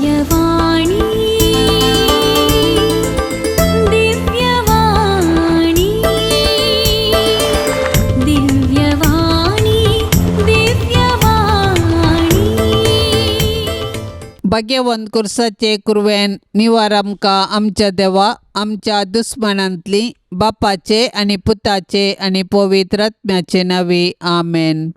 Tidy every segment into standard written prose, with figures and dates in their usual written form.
दिव्यवाणी, दिव्यवाणी, दिव्यवाणी, दिव्यवाणी. भाग्यवंत कुर्साचे कुरवेन निवार आमकां आमच्या देवा आमच्या दुस्मानांतली बापाचे आनी पुताचे आनी पवित्र आत्म्याचे नांवी आमेन.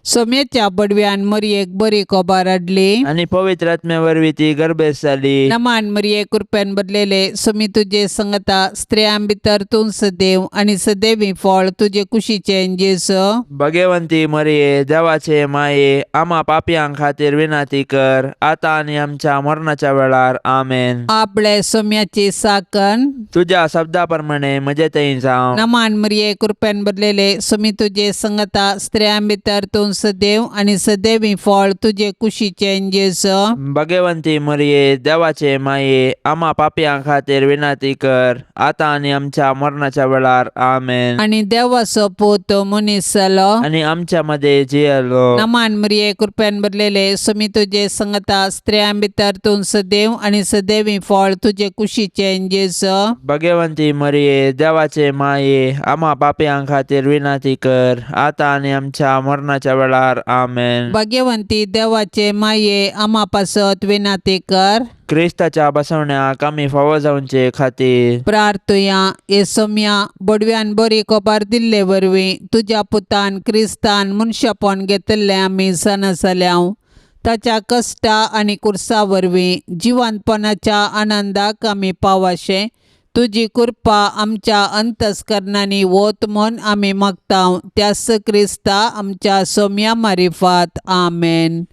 सोम्याच्या बडव्यान मरयेक बरी कोबार हाडली आनी पवित्र आत्म्या वरवीं ती गर्भेस जाली. नमान मरिये, कृपेन भरलेले, सुमी तुजे संगता, स्त्रियां भितर तूं सदैव आनी सदैवी फळ तुजे कुशीचें जेजू. भगवंती मरिये, देवाचे माये, आम्हा पापयां खातीर विनंती कर, आता आनी आमच्या मरणाच्या वेळार. आमेन. आपले सोम्याची साकन. तुझ्या शब्दा प्रमाणे म्हजे थंय जावं. नमान मरिये, कृपेन भरलेले, सुमी तुजे संगता, स्त्रियां भितर तूं सदैव आनी सदैवी फळ तुजे कुशीचें जेजू. भगवंती मरिये, देवाचे माये, आम्हा पापयां खातीर विनंती कर, आता आनी आमच्या मरणाच्या वेळार. आमेन. आनी देवाचो पूत मनीस जालो आनी आमच्या मध्ये जियेलो. नमान मरिये, कृपेन भरलेले, सुमी तुजे संगता, स्त्रियां भितर तूं सदैव आनी सदैवी फळ तुजे कुशीचें जेजू. भगवंती मरिये, देवाचे माये, आम्हा पापयां खातीर विनंती कर, आता आनी आमच्या मरणाच्या वेळार. आमेन. भाग्यवंती देवाचे माये, आमा पासत विनाती कर. क्रिस्ताच्या बसवण्याक आमी फावो जावचे खातीर प्रार्थुया. हे सोम्या, बडव्यान बरी कोबार दिल्ले वरवीं तुज्या पुतान क्रिस्तान मनशापण घेतिल्लें आमी जाणा जाल्या. ताच्या कश्टा आनी कुर्सा वरवीं जिवंतपणाच्या आनंदाक आमी पावाशें तुजी कृपा आमच्या अंतस्करणांनी वत म्हूण आमी मागता, त्याच क्रिस्ता आमच्या सोम्या मारिफात. आमेन.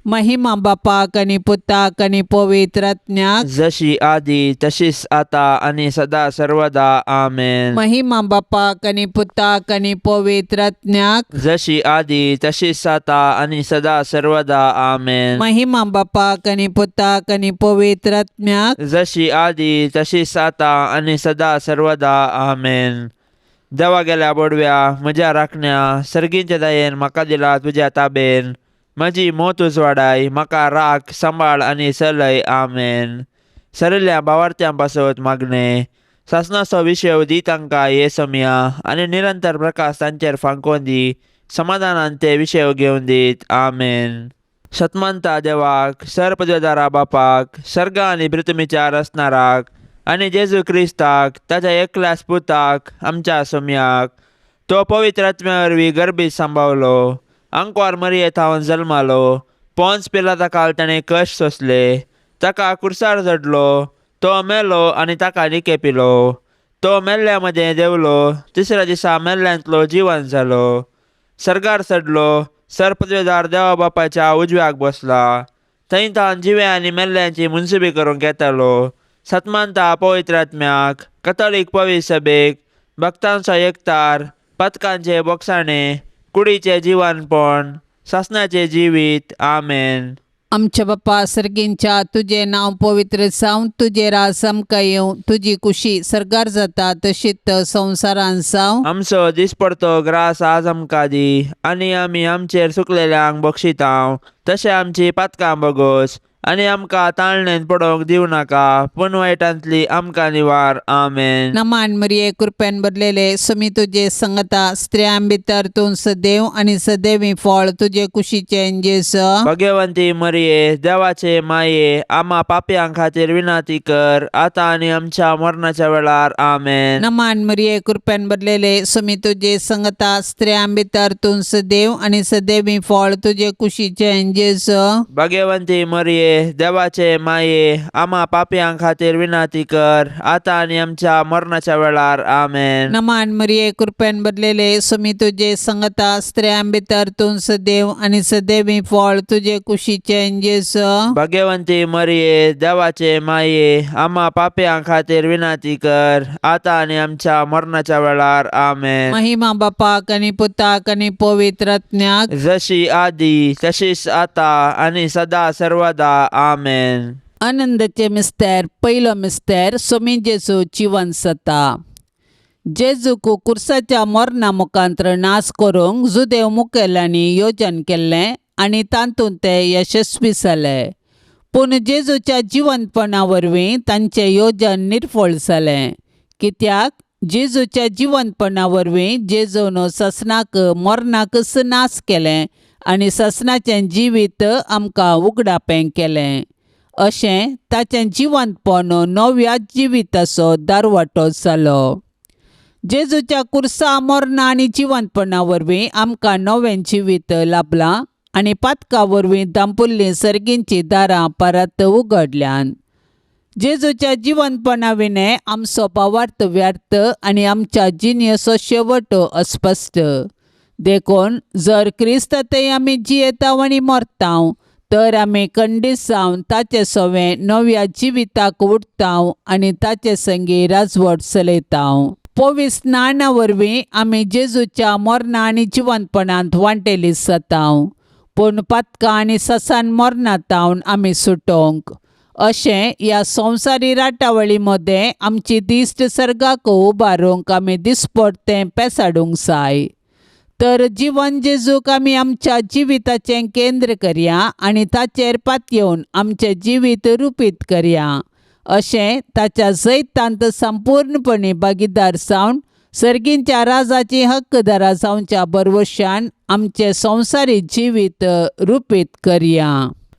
महिमा बापाक आनी पुताक आनी पवित्र आत्म्याक. जशी आदी तशीच आता आणि सदा सर्वदा. आमेन. महिमा बापाक आनी पुताक आनी पवित्र आत्म्याक. जशी आदी तशीच आता आणि सदा सर्वदा. आमेन. महिमा बापाक आनी पुताक आनी पवित्र आत्म्याक. जशी आदी तशीच आता आणि सदा सर्वदा. आमेन. देवा गेल्या बोडव्या, म्हज्या राखण्या, सर्गींच्या दयेन म्हाका दिला तुज्या ताबेन. म्हजी मोत उजवाडाय, म्हाका राख, सांबाळ आनी चलय. आमेन. सरिल्ल्या भावार्थ्यां पासत मागणें. सासणाचो विशय दी तांकां हे सोमया आनी निरंतर प्रकाश तांचेर फांकोवन दी. समाधानान ते विशय घेवन दीत. आमेन. सतमंता देवाक, सरपदवेदारा बापाक, सर्ग आनी पृथ्वीच्या रचणाराक आनी जेजू क्रिस्ताक, ताच्या एकल्याच पुताक, आमच्या सोमयाक, तो पवित्र आत्म्या वरवीं गर्भीत सांबावलो, आंकवार मरिये थावन जल्मालो, पोन्स पिलाता काल ताणें कश्ट सोंसले, ताका कुर्सार चडलो, तो मेलो आनी ताका निके पिलो, तो मेल्ल्या मदें देंवलो, तिसऱ्या दिसा मेल्ल्यांतलो जिवन जालो, सर्गार चडलो, सरपदवेदार देवा बापाच्या उजव्याक बसला, थंय तावन जिवे आनी मेल्ल्यांची मुनसुबी करूंक येतालो. सतमानता पवित्र आत्म्याक, कथोलीक पवित्र सभेक, भक्तांचो एकतार, पथकांचे बोगसाणे, कुडीचें जिवनपण, सासणाचें जिवीत. आमेन. आमच्या बापा सर्गींच्या, तुजें नांव पवित्र जावं, तुजें राज आमकां येवं, तुजी कुशी सर्गार जाता तशीच संवसारान जावं. आमचो दिसपडतो ग्रास आज आमकां दी आनी आमी आमचेर चुकलेल्यांक बक्षितांव तशें आमची पातकां बगोस आनी आमकां ताळणेन पडोवंक दिवं नाका, पूण वायटांतली आमकां निवार. आमेन. नमान मरिये, कृपेन भरलेले, सुमी तुजे संगता, स्त्रियां भितर तूं सदैव आनी सदैवी फळ तुजे कुशीचें जेजू. भगवंती मरिये, देवाचे माये, आम्हा पापयां खातीर विनंती कर, आता आनी आमच्या मरणाच्या वेळार. आमेन. नमान मरिये, कृपेन भरलेले, सुमी तुजे संगता, स्त्रियां भितर तूं सदैव आनी सदैवी फळ तुजे कुशीचें जेजू. भगवंती मरिये, देवाचे माये, आम्हा पापयां खातीर विनंती कर, आता आनी आमच्या मरणाच्या वेळार. आमेन. नमान मरिये, कृपेन भरलेले, सुमी तुजे संगता, स्त्रियां भितर तूं सदैव आनी सदैवी फळ तुजे कुशीचें जेजू. भगवंती मरिये, देवाचे माये, आम्हा पापयां खातीर विनंती कर, आता आनी आमच्या मरणाच्या वेळार. आमेन. महिमा बापाक आनी पुताक आनी पवित्र आत्म्याक. जशी आदी तशीच आता आनी सदा सर्वदा. आमेन. आनंदाचे मिस्तेर. पयलो मिस्तेर, सोमी जेजू जिवन जाता. जेजूक कुर्साच्या मरणा मुखांत्र नाश करूंक जुदेव मुखेल्यांनी योजन केल्लें आनी तातूंत ते यशस्वी जाले. पूण जेजूच्या जिवंतपणा वरवीं तांचें योजन निर्फळ जालें, कित्याक जेजूच्या जिवंतपणा वरवीं जेजून ससनाक मरणाकच नाश केलें आनी ससनाचें जिवीत आमकां उगडापें केलें. अशें ताचें जिवंतपण नव्या जिविताचो दारवाटो जालो. जेजूच्या कुर्सा मरणा आनी जिवंतपणा वरवीं आमकां नवें जिवीत लाभलां आनी पातका वरवीं दांपुल्लीं सर्गींचीं दारां परत उगडल्यान. जेजूच्या जिवंतपणा विणें आमचो भावार्थ व्यर्थ आनी आमच्या जिणेचो शेवट अस्पश्ट. देखून जर क्रिस्त थंय आमी जियेताव आनी मरताव तर आमी खंडीत जावन ताचे सवें नव्या जिविताक उठताव आनी ताचे संगी राजवट चलयताव. पवित्र स्नाना वरवीं आमी जेजूच्या मरणा आनी जिवंतपणांत वांटेली जाताव, पूण पातकां आनी ससान मरणांत आमी सुटोवंक. अशें ह्या संवसारी राटावळी मदें आमची दिश्ट सर्गाक उबारूंक आमी दिसपडतें पेसाडूंक जाय. तर जिवन जेजूक आमी आमच्या जिविताचें केंद्र करया आनी ताचेर पातयेवन आमचें जिवीत रुपीत करया. अशें ताच्या जैतांत संपूर्णपणी भागीदार जावन सर्गींच्या राजाची हक्कदारा जावच्या भरवशान आमचें संवसारी जिवीत रुपीत करया.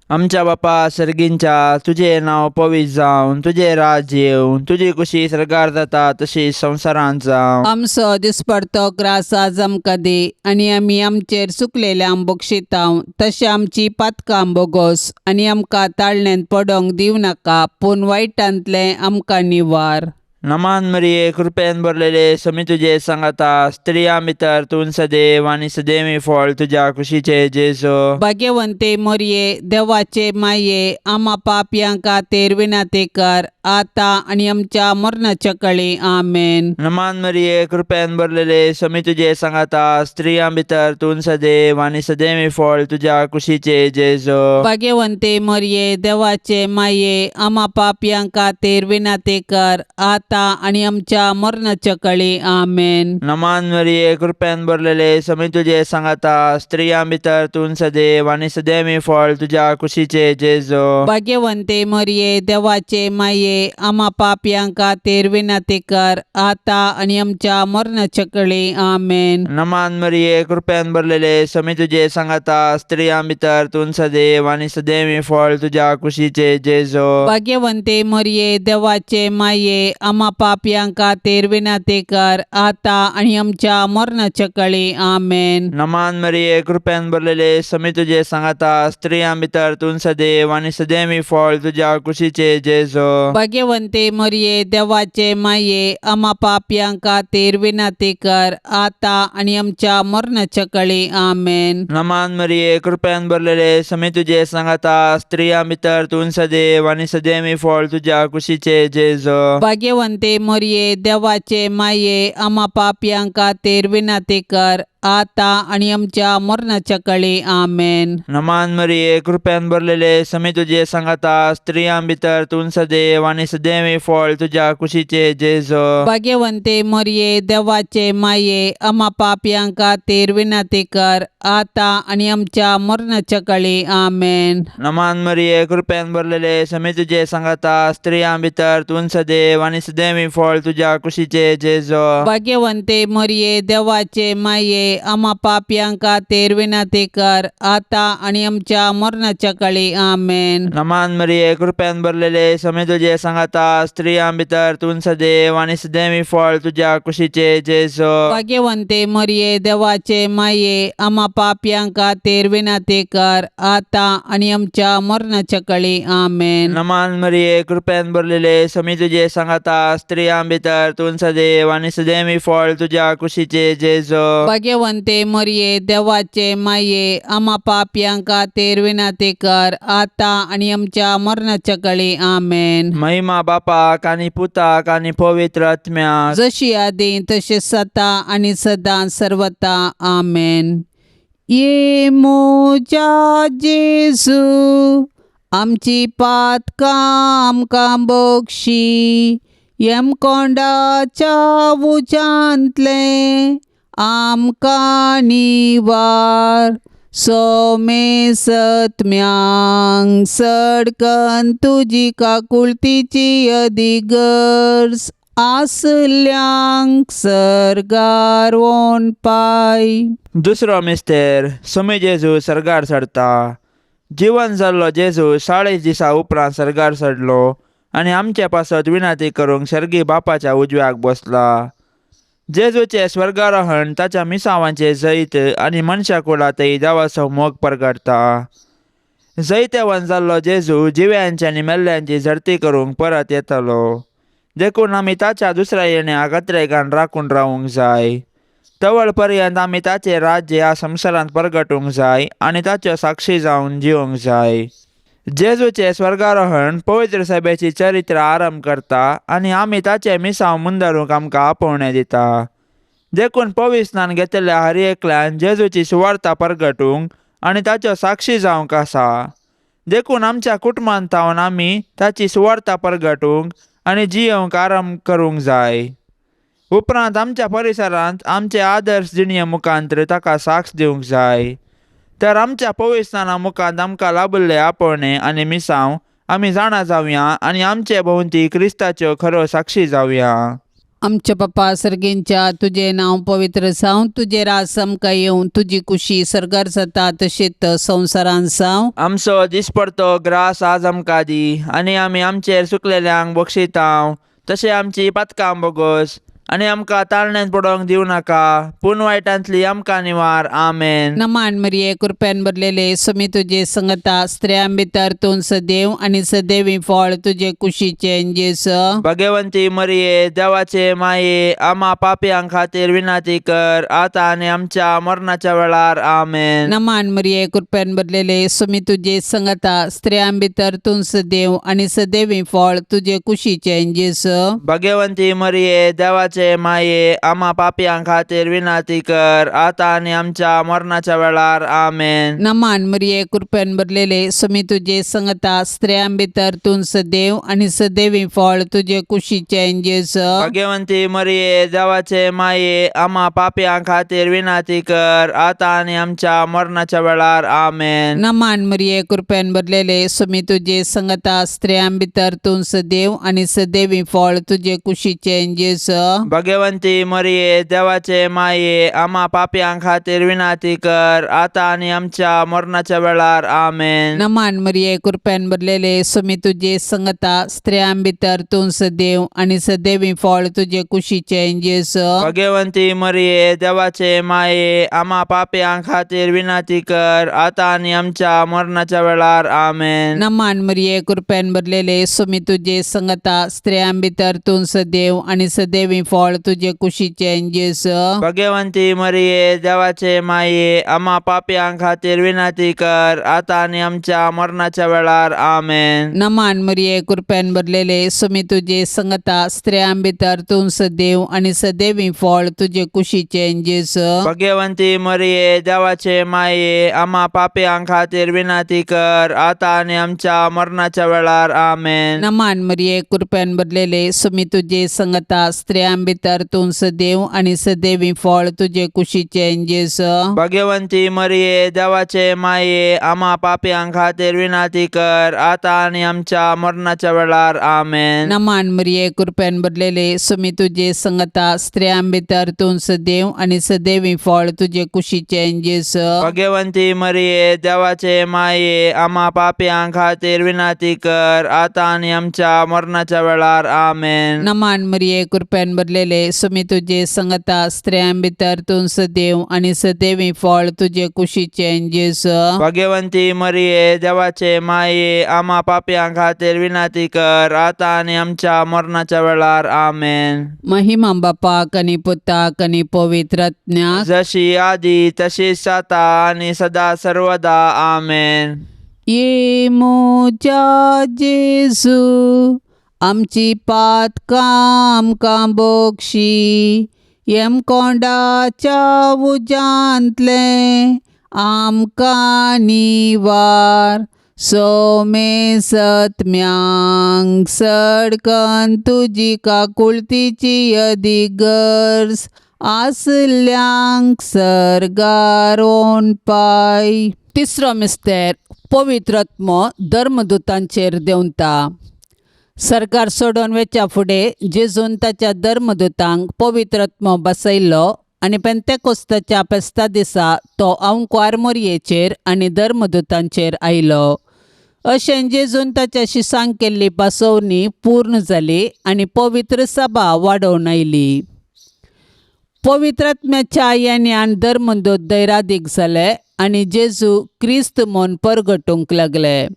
आमच्या बापा सर्गींच्या, तुजें नांव पवित्र जावन, तुजें राज येवन, तुजी कुशी सर्गार जाता तशी संवसारांत जावं. आमचो दिसपडतो ग्रास आज आमकां दी आनी आमी आमचेर चुकलेल्यांक बक्षितांव तशें आमची पातकां बोगोस आनी आमकां ताळण्यांत पडोंक दिवं नाका, पूण वायटांतलें आमकां निवार. नमान मरिये, कृपेन भरलेले, समी तुजे सांगाता, स्त्रियां भितर तूं सदैव आनी सदैवी फळ तुज्या कुशीचे जेजू. भाग्यवंते मोरये, देवाचे माये, आमा पापयां खातीर विनंती कर, आतां आनी आमच्या मरणाच्या कळी. आमेन. नमान मरिये, कृपेन भरलेले, समी तुजे सांगाता, स्त्रियां भितर तूं सदैव आनी सदैवी फळ तुज्या कुशीचे जेजू. भाग्यवंते मोरये, देवाचे माये, आमा पापयां खातीर विनंती कर, आतां आनी आमच्या मरणाच्या कळी. आमेन. नमान मरिये, कृपेन भरलेले, समी तुजे सांगाता, स्त्रियां भितर तूं सदैव आनी सदैवी फळ तुज्या कुशीचे जेजू. भाग्यवंते मोरये, देवाचे माये, आमा पापयां खातीर विनंती कर, आतां आनी आमच्या मरणाच्या कळी. आमेन. नमान मरिये, कृपेन भरलेले, समी तुजे सांगाता, स्त्रियां भितर तूं सदैव आनी सदैवी फळ तुज्या कुशीचे जेजू. भाग्यवंते मोरये, देवाचे माये, आमा पापयां खातीर विनंती कर, आतां आनी आमच्या मरणाच्या कळी. आमेन. नमान मरिये, कृपेन भरलेले, समी तुजे सांगाता, स्त्रियां भितर तूं सदैव आनी सदैवी फळ तुज्या कुशीचे जेजू. भाग्यवंते मोरये, देवाचे माये, आमा पापयां खातीर विनंती कर, आतां आनी आमच्या मरणाच्या कळी. आमेन. नमान मरिये, कृपेन भरलेले, समी तुजे सांगाता, स्त्रियां भितर तूं सदैव आनी सदैवी फळ तुज्या कुशीचे जेजू. भाग्यवंते मोरये, देवाचे माये, आमा पापयां खातीर विनंती कर, आतां आनी आमच्या मरणाच्या कळी. आमेन. नमान मरिये, कृपेन भरलेले, समी तुजे सांगाता, स्त्रियां भितर तूं सदैव आनी सदैवी फळ तुज्या कुशीचे जेजू. भाग्यवंते मोरये, देवाचे माये, आमा पापयां खातीर विनंती कर, आतां आनी आमच्या मरणाच्या कळी. आमेन. नमान मरिये, कृपेन भरलेले, समी तुजे सांगाता, स्त्रियां भितर तूं सदैव आनी सदैवी फळ तुज्या कुशीचे जेजू. भाग्यवंते मोरये, देवाचे माये, आमा पापयां खातीर विनंती कर, आतां आनी आमच्या मरणाच्या कळी. आमेन. नमान मरिये, कृपेन भरलेले, समी तुजे सांगाता, स्त्रियां भितर तूं सदैव आनी सदैवी फळ तुज्या कुशीचे जेजू. भाग्यवंते मोरये, देवाचे माये, आमा पापयां खातीर विनंती कर, आतां आनी आमच्या मरणाच्या कळी. आमेन. नमान मरिये, कृपेन भरलेले, समी तुजे सांगाता, स्त्रियां भितर तूं सदैव आनी सदैवी फळ तुज्या कुशीचे जेजू. भाग्यवंते मोरये, देवाचे माये, आमा पापयां खातीर विनंती कर, आतां आनी आमच्या मरणाच्या कळी. आमेन. महिमा बापाक आनी पुताक आनी पवित्र आत्म्याक, जशी आदी तशी सता आनी सदां सर्वता. आमेन. ये मोजा जेजू, आमची पातकां आमकां बक्षी, यमकोंडाच्या उज्यांतलें आमकां निवार. सोमे सत्म्यांक सडकन तुजी काकुळतीची अदिगर्ज आसल्यांक सर्गार वोन पाय. दुसरो मिस्तेर सुमी जेजू सर्गार चडता. जिवन जाल्लो जेजू 40 दिसां उपरांत सर्गार चडलो आनी आमचे पासत विनंती करूंक सर्गी बापाच्या उजव्याक बसला. जेजूचें स्वर्गारोहण ताच्या मिसांवांचें जैत आनी मनशा कुळांतय देवाचो मोग परगटता. जैतेवन जाल्लो जेजू जिव्यांची आनी मेल्ल्यांची झडती करूंक परत येतलो. देखून आमी ताच्या दुसऱ्या येण्याक अत्रेगान राखून रावूंक जाय. तवळ पर्यंत आमी ताचें राज्य ह्या संवसारांत परगटूंक जाय आनी ताच्यो साक्षी जावन जिवंक जाय. जेजूचें स्वर्गारोहण पवित्र सभेची चरित्र आरंभ करता आनी आमी ताचें मिसांव मुंदारूंक आमकां आपोवणें दिता. देखून पवित्र स्नान घेतल्या हर एकल्यान जेजूची सुवार्ता परगटूंक आनी ताच्यो साक्षी जावंक आसा. देखून आमच्या कुटुंबांत थावन आमी ताची सुवार्ता परगटूंक आनी जियोवंक आरंभ करूंक जाय. उपरांत आमच्या परिसरांत आमचे आदर्श जिणये मुखांत्र ताका साक्ष दिवंक जाय. तर आमच्या पवित्र स्नाना मुखांत आमकां लाभिल्ले आपोवणें आनी मिसांव आमी जाणा जावया आनी आमचे भोंवती क्रिस्ताच्यो खऱ्यो साक्षी जावया. आमच्या पप्पा सर्गींच्या तुजें नांव पवित्र जावं, तुजें राज आमकां येवं, तुजी कुशी सर्गार जाता तशीच संवसारांत जावं. आमचो दिसपडतो ग्रास आज आमकां दी आनी आमी आमचेर सुकलेल्यांक बक्षितांव तशें आमची पातकां बोगोस आनी आमकां ताळण्यांत पडोवंक दिवं नाका पूण वायटांतली आमकां निवार. आमेन. नमान मरिये, कृपेन भरलेले, समी तुजे संगता, स्त्रियां भितर तूं सदैव आनी सदैवी फळ तुजे कुशीचें जेस. भगवंती मरिये, देवाचे माये, आमा पापयां खातीर विनंती कर आतां आनी आमच्या मरणाच्या वेळार. आमेन. नमान मरिये, कृपेन भरलेले, समी तुजे संगता, स्त्रियां भितर तूं सदैव आनी सदैवी फळ तुजे कुशीचें जेस. भगवंती मरिये, देवाचे माये, आमा पापयां खातीर विनंती कर आतां आनी आमच्या मरणाच्या वेळार. आमेन. नमान मरिये, कृपेन भरलेले, समी तुजे संगता, स्त्रियां भितर तूं सदैव आनी सदैवी फळ तुजे कुशीचें जेस. भगवंती मरिये, देवाचे माये, आमा पापयां खातीर विनंती कर आतां आनी आमच्या मरणाच्या वेळार. आमेन. नमान मरिये, कृपेन भरलेले, समी तुजे संगता, स्त्रियां भितर तूं सदैव आनी सदैवी फळ तुजे कुशीचें जेस. भगवंती मरिये, देवाचे माये, आमा पापयां खातीर विनंती कर आतां आनी आमच्या मरणाच्या वेळार. आमेन. नमान मरिये, कृपेन भरलेले, समी तुजे संगता, स्त्रियां भितर तूं सदैव आनी सदैवी फळ तुजे कुशीचें जेस. भगवंती मरिये, देवाचे माये, आमा पापयां खातीर विनंती कर आतां आनी आमच्या मरणाच्या वेळार. आमेन. नमान मरिये, कृपेन भरलेले, समी तुजे संगता, स्त्रियां भितर तूं सदैव आनी सदैवी फळ तुजे कुशीचें जेस. भगवंती मरिये, देवाचे माये, आमा पापयां खातीर विनंती कर आतां आनी आमच्या मरणाच्या वेळार. आमेन. नमान मरिये, कृपेन भरलेले, समी तुजे संगता, स्त्रियां भितर तूं सदैव आनी सदैवी फळ तुजे कुशीचें जेस. भगवंती मरिये, देवाचे माये, आमा पापयां खातीर विनंती कर आतां आनी आमच्या मरणाच्या वेळार. आमेन. नमान मरिये, कृपेन भरलेले, समी तुजे संगता, स्त्रियां भितर तूं सदैव आनी सदैवी फळ तुजे कुशीचें जेस. भगवंती मरिये, देवाचे माये, आमा पापयां खातीर विनंती कर आतां आनी आमच्या मरणाच्या वेळार. आमेन. नमान मरिये, कृपेन भरलेले, समी तुजे संगता, स्त्रियां भितर तूं सदैव आनी सदैवी फळ तुजे कुशीचें जेस. भगवंती मरिये, देवाचे माये, आमा पापयां खातीर विनंती कर आतां आनी आमच्या मरणाच्या वेळार. आमेन. नमान मरिये, कृपेन भरलेले, समी तुजे संगता, स्त्रियां भितर तूं सदैव आनी सदैवी फळ तुजे कुशीचें जेस. भगवंती मरिये, देवाचे माये, आमा पापयां खातीर विनंती कर आतां आनी आमच्या मरणाच्या वेळार. आमेन. महिमा बापाक आनी पुताक आनी पवित्र आत्म्याक, जशी आदी तशीच आतां आनी सदा सर्वदा. आमेन. ये म्हज्या जेजू, आमची पातकां आमकां बोगशी, यमकोंडाच्या उज्यांतलें आमकां निवार, सोमे सत्म्यांक सडकन तुजी काकुळतीची अदीक गरज आसल्यांक सर्गार पाय. तिसरो मिस्तेर, पवित्रत्मो धर्मदुतांचेर देंवता. सरकार सोडून वेच्या फुडें जेजून ताच्या धर्मदुतांक पवित्रत्मो बसयलो आनी पेंतेकोस्ताच्या फेस्ता दिसा तो अंकवार मोरयेचेर आनी धर्मदुतांचेर आयलो. अशें जेजून ताच्या शिसांक केल्ली पासोवणी पूर्ण जाली आनी पवित्र सभा वाडोवन आयली. पवित्रात्म्याच्या येण्यान धर्मदूत दैरादीक जाले आनी जेजू क्रिस्त म्हूण परगटूंक लागले.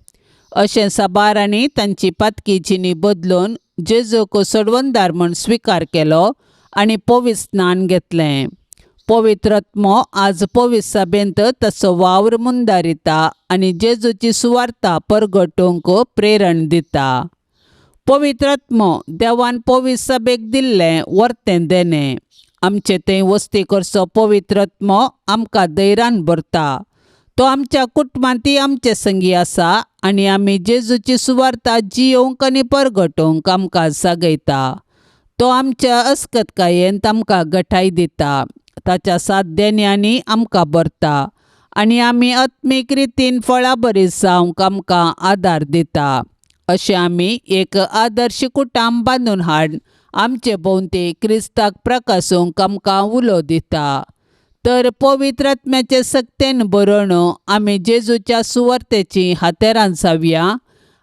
अशें साबारांनी तांची पातकी जिणी बदलून जेजूक सोडवणदार म्हूण स्विकार केलो आनी पवित्र स्नान घेतलें. पवित्रत्मो आज पवित्र सभेंत ताचो वावर मुंदारिता आनी जेजूची सुवार्ता परगटूंक प्रेरण दिता. पवित्रत्मो देवान पवित्र सभेक दिल्लें वर्तें देणें. आमचे थंय वस्ती करचो पवित्रत्मो आमकां धैर्यान भरता. तो आमच्या कुटुंबांतय आमचे संगी आसा आनी आमी जेजूची सुवार्ता जियोवंक आनी परगटोवंक आमकां जागयता. तो आमच्या अस्कतकायेंत आमकां गठाय दिता. ताच्या सात देण्यांनी आमकां भरता आनी आमी आत्मीक रितीन फळां बरी जावंक आमकां आदार दिता. अशें आमी एक आदर्श कुटुंब बांदून हाड आमचे भोंवती क्रिस्ताक प्रकासूंक आमकां उलो दिता. तर पवित्र आत्म्याचे सक्तेन बरोवन आमी जेजूच्या सुवार्तेचीं हातेरां जावया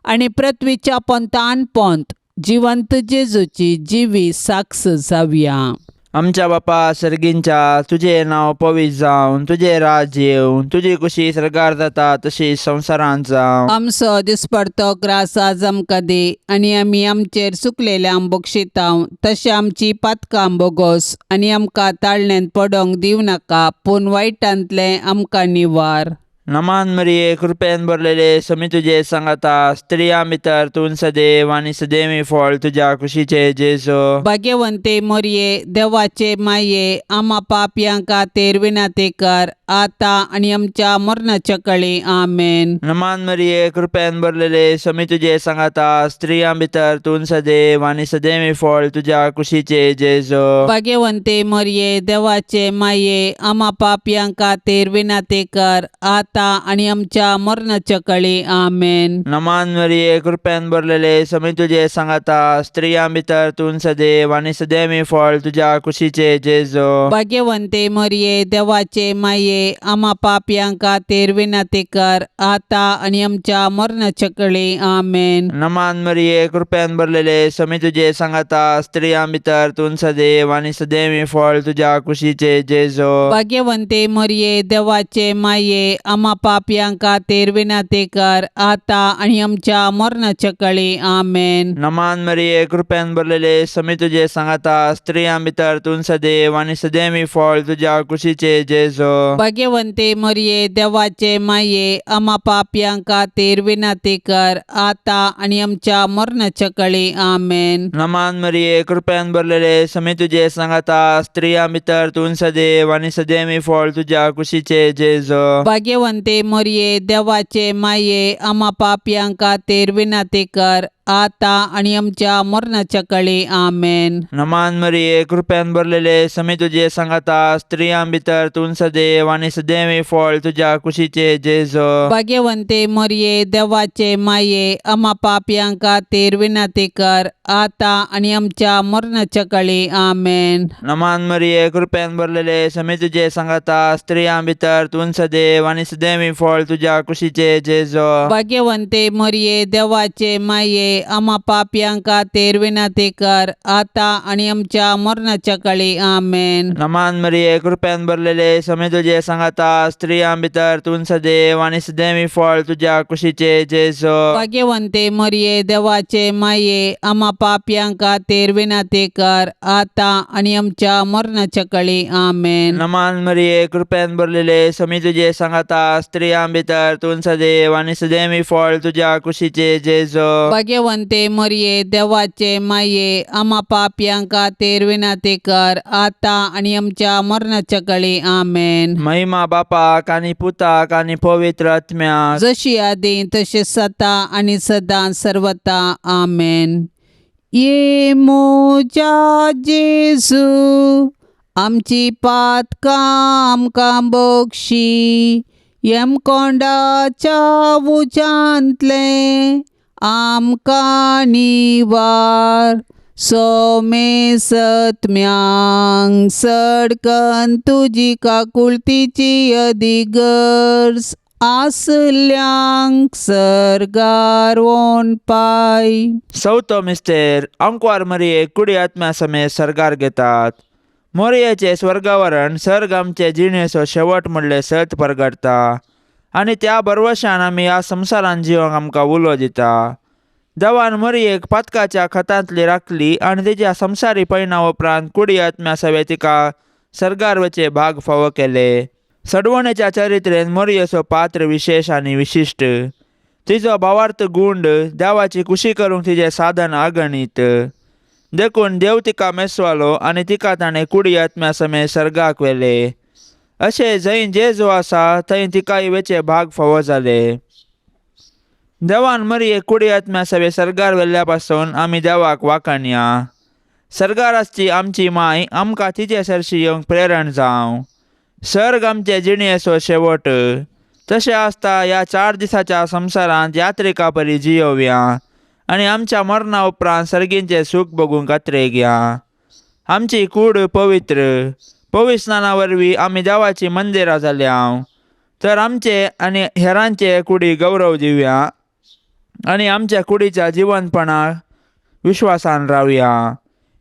आनी पृथ्वीच्या पोंतान पोंत जिवंत जेजूची जिवी साक्ष जावया. आमच्या बापा सर्गींच्या, तुजें नांव पवित्र जावन, तुजें राज येवं, तुजी कुशी सर्गार जाता तशी संवसारांत जावं. आमचो दिसपडतो ग्रास आज आमकां दी आनी आमी आमचेर चुकलेल्यांक बक्षितांव तशें आमची पातकां बोगोस आनी आमकां ताळण्यांत पडोंक दिवं नाका पूण वायटांतलें आमकां निवार. नमान मरिये, कृपेन भरलेले, समी तुजे सांगाता, स्त्रियां भितर तूं सदैव आनी सदैवी फळ तुज्या कुशीचे जेजू. भाग्यवंते मोरये, देवाचे माये, आमा पापयां खातीर विनंती कर आतां आनी आमच्या मरणाच्या कळी. आमेन. नमान मरिये, कृपेन भरलेले, समी तुजे सांगाता, स्त्रियां भितर तूं सदैव आनी सदैवी फळ तुज्या कुशीचे जेजू. भाग्यवंते मोरये, देवाचे माये, आमा पापयां खातीर विनंती कर आतां आनी आमच्या मरणाच्या कळी. आमेन. नमान मरिये, कृपेन भरलेले, समी तुजे सांगाता, स्त्रियां भितर तूं सदैव आनी सदैवी फळ तुज्या कुशीचे जेजू. भाग्यवंते मोरये, देवाचे माये, आमा पापयां खातीर विनंती कर आतां आनी आमच्या मरणाच्या कळी. आमेन. नमान मरिये, कृपेन भरलेले, समी तुजे सांगाता, स्त्रियां भितर तूं सदैव आनी सदैवी फळ तुज्या कुशीचे जेजू. भाग्यवंते मोरये, देवाचे माये, आमा पापयां खातीर विनंती कर आतां आनी आमच्या मरणाच्या कळी. आमेन. नमान मरिये, कृपेन भरलेले, समी तुजे सांगाता, स्त्रियां भितर तूं सदैव आनी सदैवी फळ तुज्या कुशीचे जेजू. भाग्यवंते मोरये, देवाचे माये, आमा पापयां खातीर विनंती कर आतां आनी आमच्या मरणाच्या कळी. आमेन. नमान मरिये, कृपेन भरलेले, समी तुजे सांगाता, स्त्रियां भितर तूं सदैव आनी सदैवी फळ तुज्या कुशीचे जेजू. भाग्यवंते मोरये, देवाचे माये, आमा पापयां खातीर विनंती कर आतां आनी आमच्या मरणाच्या कळी. आमेन. नमान मरिये, कृपेन भरलेले, समी तुजे सांगाता, स्त्रियां भितर तूं सदैव आनी सदैवी फळ तुज्या कुशीचे जेजू. भाग्यवंते मोरये, देवाचे माये, आमा पापयां खातीर विनंती कर आतां आनी आमच्या मरणाच्या कळी. आमेन. नमान मरिये, कृपेन भरलेले, समी तुजे सांगाता, स्त्रियां भितर तूं सदैव आनी सदैवी फळ तुज्या कुशीचे जेजू. भाग्यवंते मोरये, देवाचे माये, आमा पापयां खातीर विनंती कर आतां आनी आमच्या मरणाच्या कळी. आमेन. नमान मरिये, कृपेन भरलेले, समी तुजे सांगाता, स्त्रियां भितर तूं सदैव आनी सदैवी फळ तुज्या कुशीचे जेजू. भाग्यवंते मोरये, देवाचे माये, आमा पापयां खातीर विनंती कर आतां आनी आमच्या मरणाच्या कळी. आमेन. नमान मरिये, कृपेन भरलेले, समी तुजे सांगाता, स्त्रियां भितर तूं सदैव आनी सदैवी फळ तुज्या कुशीचे जेजू. भाग्यवंते मोरये, देवाचे माये, आमा पापयां खातीर विनंती कर आतां आनी आमच्या मरणाच्या कळी. आमेन. महिमा बापाक आनी पुताक आनी पवित्र आत्म्याक, जशी आदी तशी सता आनी सदां सर्वता. आमेन. ये मोजा जेजू, आमची पातकां आमकां बक्षी यमकोंडाच्या उज्यांतलें आमकां निवार सोमेसत्म्यांक सडकन तुजी काकुळतीची अदीक गरज आसल्यांक सर्गार वोन पाय. चवथो मिस्तेर आंकवार मरिये कुडी आत्म्या समेत सर्गार घेतात. मोरयेचें स्वर्गावरण सर्ग आमचे जिणेचो शेवट म्हणलें सत परगटता आनी त्या भरवशान आमी ह्या संवसारान जिवंक आमकां उलो दिता. देवान मरियेक पातकाच्या खतांतली राखली आनी तिच्या संवसारी पयणा उपरांत कुडी आत्म्या सवें तिका सर्गार वचे भाग फावो केले. सडवणेच्या चरित्रेन मोरयेचो पात्र विशेश आनी विशिश्ट. तिजो भावार्थ गुंड देवाची कुशी करूंक तिजें साधन अगणीत. देखून देव तिका मेसवालो आनी तिका ताणें कुडी आत्म्या समेत सर्गाक व्हेले. अशें जंय जेजू आसा थंय तिकाय वेचे भाग फावो जाले. देवान मरियेक कुडी आत्म्या सवें सर्गार व्हेल्ल्या पासून आमी देवाक वाखाणया. सर्गार आसची आमची माय आमकां तिचे सरशी येवंक प्रेरण जावं. सर्ग आमचे जिणेचो शेवट. तशें आसता ह्या 4 दिसाच्या संवसारांत यात्रिका परी जियोवया आनी आमच्या मरणा उपरांत सर्गींचें सूख भोगूंक कातरेक. आमची कूड पवित्र पवित्र स्नाना वरवीं आमी देवाचीं मंदिरां जाल्या. तर आमचे आनी हेरांचे कुडी गौरव दिवया आनी आमच्या कुडीच्या जिवनपणाक विश्वासान रावया.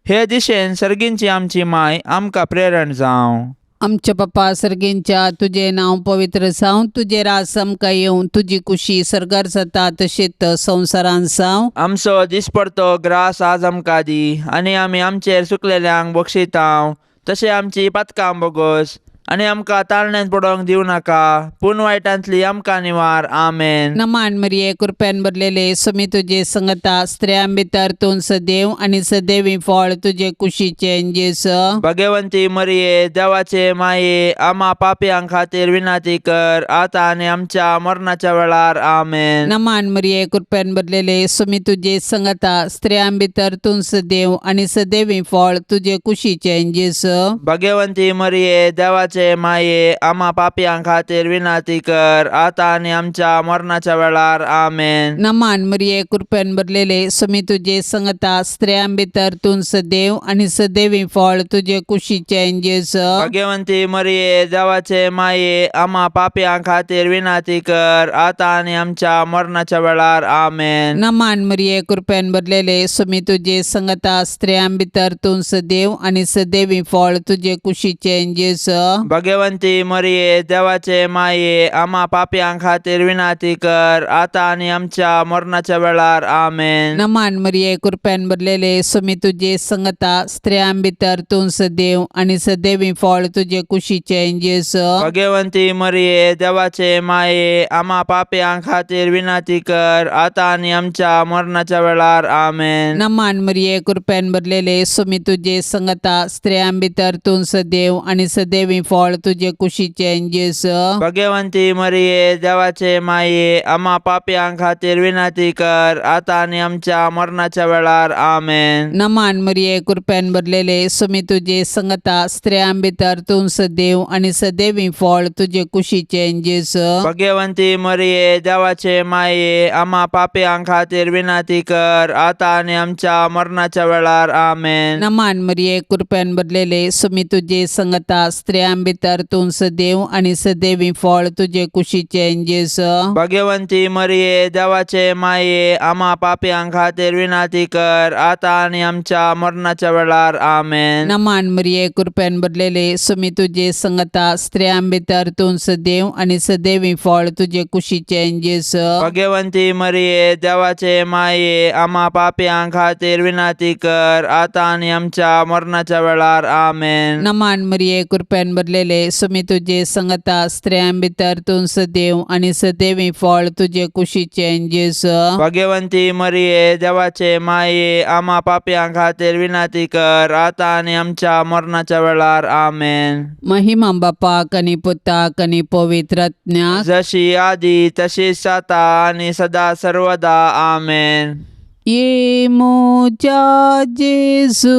हे दिशेन सर्गींची आमची माय आमकां प्रेरण जावं. आमच्या पप्पा सर्गींच्या तुजें नांव पवित्र जावं, तुजें राज आमकां येवं, तुजी कुशी सर्गार जाता तशीच संवसारांत जावं. आमचो दिसपडतो ग्रास आज आमकां दी आनी आमी आमचेर चुकलेल्यांक बक्षितांव तशें आमची पातकां बोगस आनी आमकां ताळण्यांत पडोवंक दिवं नाका पूण वायटांतली आमकां निवार. आमेन. नमान मरिये, कृपेन भरलेले, समी तुजे संगता, स्त्रियां भितर तूं सदैव आनी सदैवी फळ तुजे कुशीचें जेस. भगवंती मरिये देवाचे माये आमा पापयां खातीर विनंती कर आतां आनी आमच्या मरणाच्या वेळार. आमेन. नमान मरिये, कृपेन भरलेले, समी तुजे संगता, स्त्रियां भितर तूं सदैव आनी सदैवी फळ तुजे कुशीचें जेस. भगवंती मरिये देवाचे माये आमा पापयां खातीर विनंती कर आतां आनी आमच्या मरणाच्या वेळार. आमेन. नमान मरिये, कृपेन भरलेले, समी तुजे संगता, स्त्रियां भितर तूं सदैव आनी सदैवी फळ तुजे कुशीचें जेस. भगवंती मरिये देवाचे माये आमा पापयां खातीर विनंती कर आतां आनी आमच्या मरणाच्या वेळार. आमेन. नमान मरिये, कृपेन भरलेले, समी तुजे संगता, स्त्रियां भितर तूं सदैव आनी सदैवी फळ तुजे कुशीचें जेस. भगवंती मरिये देवाचे माये आमा पापयां खातीर विनंती कर आतां आनी आमच्या मरणाच्या वेळार. आमेन. नमान मरिये, कृपेन भरलेले, समी तुजे संगता, स्त्रियां भितर तूं सदैव आनी सदैवी फळ तुजे कुशीचें जेस. भगवंती मरिये देवाचे माये आमा पापयां खातीर विनंती कर आतां आनी आमच्या मरणाच्या वेळार. आमेन. नमान मरिये, कृपेन भरलेले, समी तुजे संगता, स्त्रियां भितर तूं सदैव आनी सदैवी फळ तुजे कुशीचें जेस. भगवंती मरिये देवाचे माये आमा पापयां खातीर विनंती कर आतां आनी आमच्या मरणाच्या वेळार. आमेन. नमान मरिये, कृपेन भरलेले, समी तुजे संगता, स्त्रियां भितर तूं सदैव आनी सदैवी फळ तुजे कुशीचें जेस. भगवंती मरिये देवाचे माये आमा पापयां खातीर विनंती कर आतां आनी आमच्या मरणाच्या वेळार. आमेन. नमान मरिये, कृपेन भरलेले, समी तुजे संगता, स्त्रियां भितर तूं सदैव आनी सदैवी फळ तुजे कुशीचें जेस. भगवंती मरिये देवाचे माये आमा पापयां खातीर विनंती कर आतां आनी आमच्या मरणाच्या वेळार. आमेन. नमान मरिये, कृपेन भरलेले, समी तुजे संगता, स्त्रियां भितर तूं सदैव आनी सदैवी फळ तुजे कुशीचें जेस. भगवंती मरिये देवाचे माये आमा पापयां खातीर विनंती कर आतां आनी आमच्या मरणाच्या वेळार. आमेन. नमान मरिये, कृपेन भरलेले, समी तुजे संगता, स्त्रियां भितर तूं सदैव आनी सदैवी फळ तुजे कुशीचें जेस. भगवंती मरिये देवाचे माये आमा पापयां खातीर विनंती कर आतां आनी आमच्या मरणाच्या वेळार. आमेन. महिमा बापाक आनी पुताक आनी पवित्र आत्म्याक, जशी आदी तशीच आतां आनी सदा सर्वदा. आमेन. ये मोजा जेजू,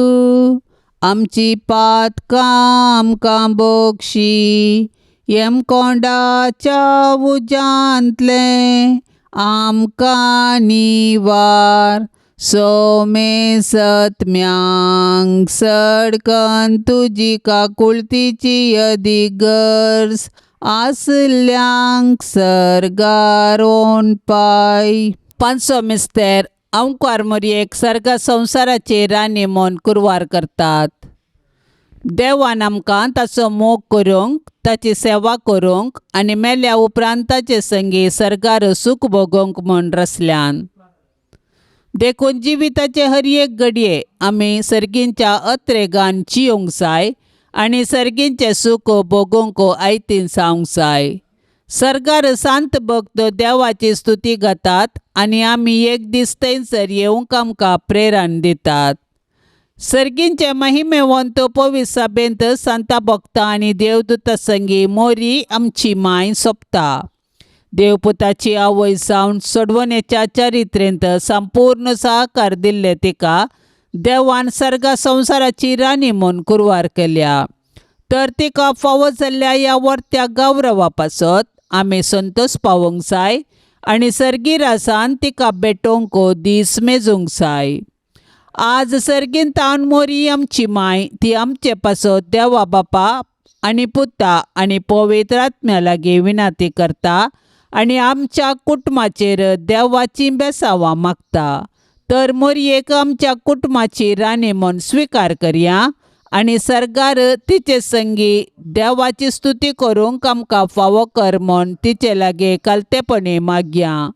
आमची पातकां आमकां बोगशी यमकोंडाच्या उज्यांतलें आमकां निवार सोमे सत्म्यांक सडकन तुजी काकुळतीची अदीक गरज आसल्यांक सर्गार पाय. पांचसो मिस्तेर अंकार मोरयेक सर्ग संवसाराची राणी म्हूण कुरवार करतात. देवान आमकां ताचो मोग करूंक, ताची सेवा करूंक आनी मेल्या उपरांत ताचे संगी सर्गार सूख भोगोवंक म्हूण रचल्यान. देखून जिविताचे हर एक घडये आमी सर्गींच्या अत्रेगान जियोंक जाय आनी सर्गींचें सूख भोगोवंक आयतीन जावंक जाय. सर्गार सांत भक्त देवाची स्तुती गातात आनी आमी एक दीस थंयसर येवंक आमकां प्रेरण दितात. सर्गींचे महिमेवंत पवित्र सभेंत सांता भक्ता आनी देवदूता संगी मोरी आमची माय सोंपता. देवपुताची आवय जावन सोडवणेच्या चरित्रेंत संपूर्ण सहकार दिल्ले तिका देवान सर्गा संवसाराची राणी म्हूण कुरवार केल्या. तर तिका फावो जाल्ल्या ह्या वर्त्या गौरवा पासत आमी संतोश पावोवंक जाय आनी सर्गी रासान तिका भेटोवंक दीस मेजूंक जाय. आज सर्गीन तावन मोरी आमची माय ती आमचे पासत देवा बापा आनी पुता आनी पवित्र आत्म्या लागीं विनंती करता आनी आमच्या कुटुंबाचेर देवाचीं बेसावां मागता. तर मोरयेक आमच्या कुटुंबाची राणी म्हूण स्विकार करया आनी सर्गार तिचे संगी देवाची स्तुती करूंक आमकां फावो कर म्हूण तिचे लागीं कालतेपणी मागया.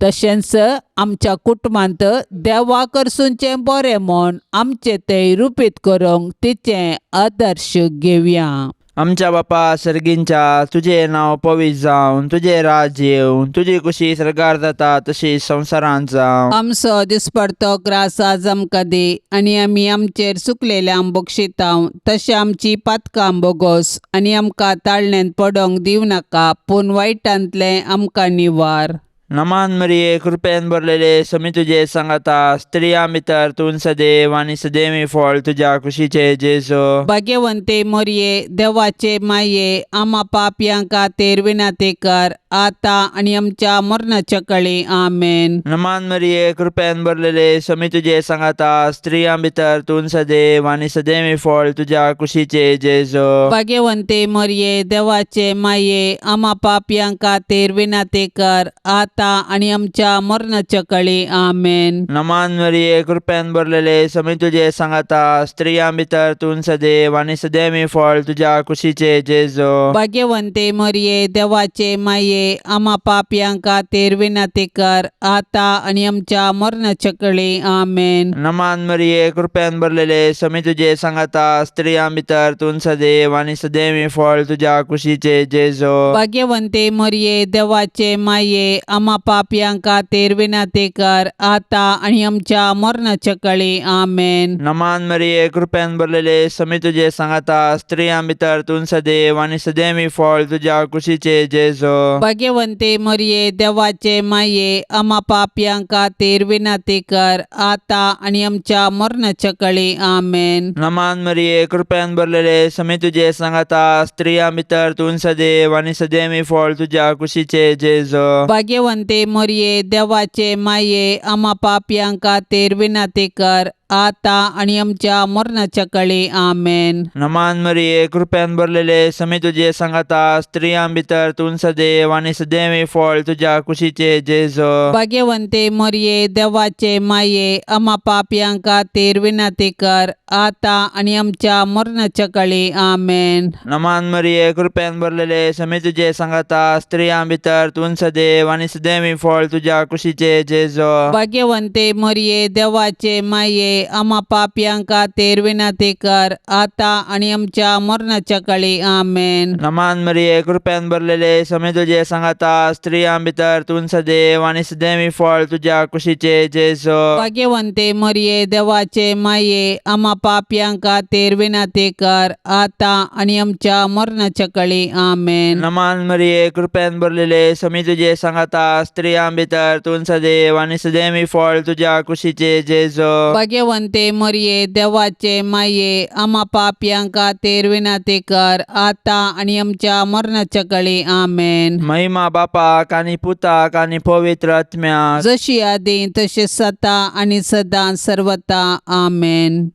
तशेंच आमच्या कुटुंबांत देवा करसूनचें बरें म्हूण आमचें तें रुपीत करूंक तिचें आदर्श घेवया. आमच्या बापा सर्गींच्या, तुजें नांव पवित्र जावन, तुजें राज येवन, तुजी कुशी सर्गार जाता तशी संवसारांत जावं. आमचो दिसपडतो ग्रास आज आमकां दी आनी आमी आमचेर चुकलेल्यांक बक्षितांव तशें आमची पातकां बोगोस आनी आमकां ताळण्यांत पडोंक दिवं नाका पूण वायटांतलें आमकां निवार. नमान मरिये, कृपेन भरलेले, समी तुजे सांगाता, स्त्रियां भितर तूं सदैव आनी सदैवी फळ तुज्या कुशीचे जेजू. भाग्यवंते मोरये, देवाचे माये, आमा पापयां खातीर विनंती कर आतां आनी आमच्या मरणाच्या कळी. आमेन. नमान मरिये, कृपेन भरलेले, समी तुजे सांगाता, स्त्रियां भितर तूं सदैव आनी सदैवी फळ तुज्या कुशीचे जेजू. भाग्यवंते मोरये, देवाचे माये, आमा पापयां खातीर विनंती कर आतां आनी आमच्या मरणाच्या कळी. आमेन. नमान मरिये, कृपेन भरलेले, समी तुजे सांगाता, स्त्रियां भितर तूं सदैव आनी सदैवी फळ तुज्या कुशीचे जेजू. भाग्यवंते मोरये, देवाचे माये, आमा पापयां खातीर विनंती कर आतां आनी आमच्या मरणाच्या कळी. आमेन. नमान मरिये, कृपेन भरलेले, समी तुजे सांगाता, स्त्रियां भितर तूं सदैव आनी सदैवी फळ तुज्या कुशीचे जेजू. भाग्यवंते मोरये, देवाचे माये, आमा पापयां खातीर विनंती कर आतां आनी आमच्या मरणाच्या कळी. आमेन. नमान मरिये, कृपेन भरलेले, समी तुजे सांगाता, स्त्रियां भितर तूं सदैव आनी सदैवी फळ तुज्या कुशीचे जेजू. भाग्यवंते मोरये, देवाचे माये, आमा पापयां खातीर विनंती कर आतां आनी आमच्या मरणाच्या कळी. आमेन. नमान मरिये, कृपेन भरलेले, समी तुजे सांगाता, स्त्रियां भितर तूं सदैव आनी सदैवी फळ तुज्या कुशीचे जेजू. भाग्यवंते मोरये, देवाचे माये, आमा पापयां खातीर विनंती कर आतां आनी आमच्या मरणाच्या कळी. आमेन. नमान मरिये, कृपेन भरलेले, समी तुजे सांगाता, स्त्रियां भितर तूं सदैव आनी सदैवी फळ तुज्या कुशीचे जेजू. भाग्यवंते मोरये, देवाचे माये, आमा पापयां खातीर विनंती कर आतां आनी आमच्या मरणाच्या कळी. आमेन. नमान मरिये, कृपेन भरलेले, समी तुजे सांगाता, स्त्रियां भितर तूं सदैव आनी सदैवी फळ तुज्या कुशीचे जेजू. भाग्यवंते मोरये, देवाचे माये, आमा पापयां खातीर विनंती कर आतां आनी आमच्या मरणाच्या कळी. आमेन. नमान मरिये, कृपेन भरलेले, समी तुजे सांगाता, स्त्रियां भितर तूं सदैव आनी सदैवी फळ तुज्या कुशीचे जेजू. भाग्यवंते मोरये, देवाचे माये, आमा पापयां खातीर विनंती कर आतां आनी आमच्या मरणाच्या कळी. आमेन. नमान मरिये, कृपेन भरलेले, समी तुजे सांगाता, स्त्रियां भितर तूं सदैव आनी सदैवी फळ तुज्या कुशीचे जेजू. भाग्यवंते भाग्यवंते मरये देवाचे माये आमा पापयां खातीर विनंती कर आतां आनी आमच्या मरणाच्या कळी. आमेन. महिमा बापाक आनी पुताक आनी पवित्र आत्म्याक. जशी आदी तशी सता आनी सदां सर्वता. आमेन.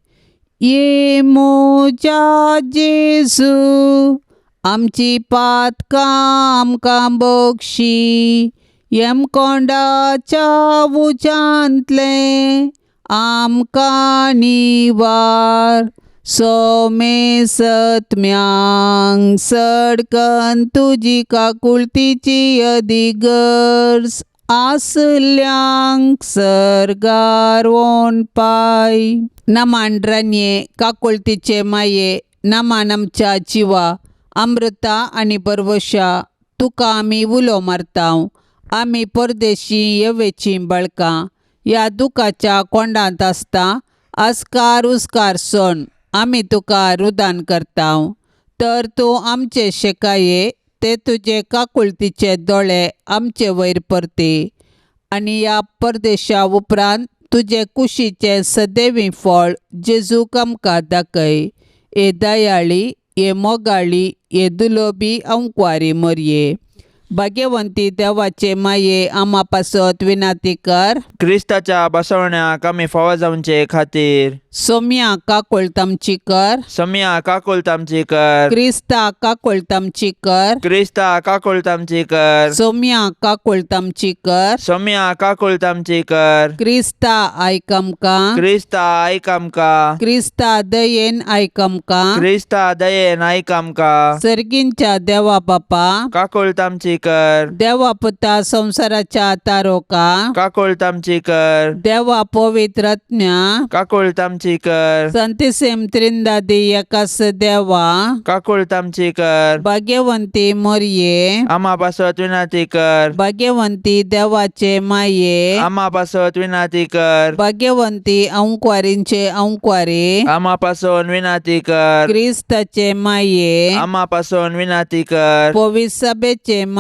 ये मोजा जेजू आमची पातकां आमकां बक्षी यमकोंडाच्या उज्यांतलें आमकां निवार सोमे सत्म्यांक सडकन तुजी काकुळतीची अदिगर्ज आसल्यांक सर्गार वोन पाय. नमान रानये काकुळतीचे माये नमान आमच्या जिवा अमृता आनी बरवशा तुका आमी उलो मारता. आमी परदेशी येवेचीं बळकां ह्या दुखाच्या कोंडांत आसता आस्कार उस्कार सोण आमी तुका रुदान करता. तर तूं आमचे शेकाये ते तुजे काकुळतीचे दोळे आमचे वयर परती आनी ह्या परदेशा उपरांत तुजे कुशीचें सदैवी फळ जेजूक आमकां दाखय. हे दयाळी हे मोगाळी हे दुलोबी अंकवारी मोरये भाग्यवंती देवाचे माये आमा पासत विनंती कर. क्रिस्ताच्या बसवण्याक आमी फावो जावचे खातीर. सोम्या काकुळट आमची कर. सोम्या काकुळट आमची कर. क्रिस्ता काकुळट आमची कर. क्रिस्ता काकुळट आमची कर. सोम्या काकुळट आमची कर. सोम्या काकुळट आमची कर. क्रिस्ता आयक आमकां. क्रिस्ता आयक आमकां. क्रिस्ता दयेन आयक आमकां. क्रिस्ता दयेन आयक आमकां. सर्गींच्या देवा बापा काकुळट आमची कर. देवा पुता संवसाराच्या तारोका काकुळट आमची कर. देवा पवित्र आत्म्या काकुळट आमची कर. संतिसेम त्रिंदादी एकास देवा काकुळट आमची कर. भाग्यवंती मोरये आमा पासत विनंती कर. भाग्यवंती देवाचे माये आमा पासत विनंती कर. भाग्यवंती अंकवारींचे अंकवारी आमा पासून विनंती कर. क्रिस्ताचे माये आमा पासून विनंती कर. पवित्र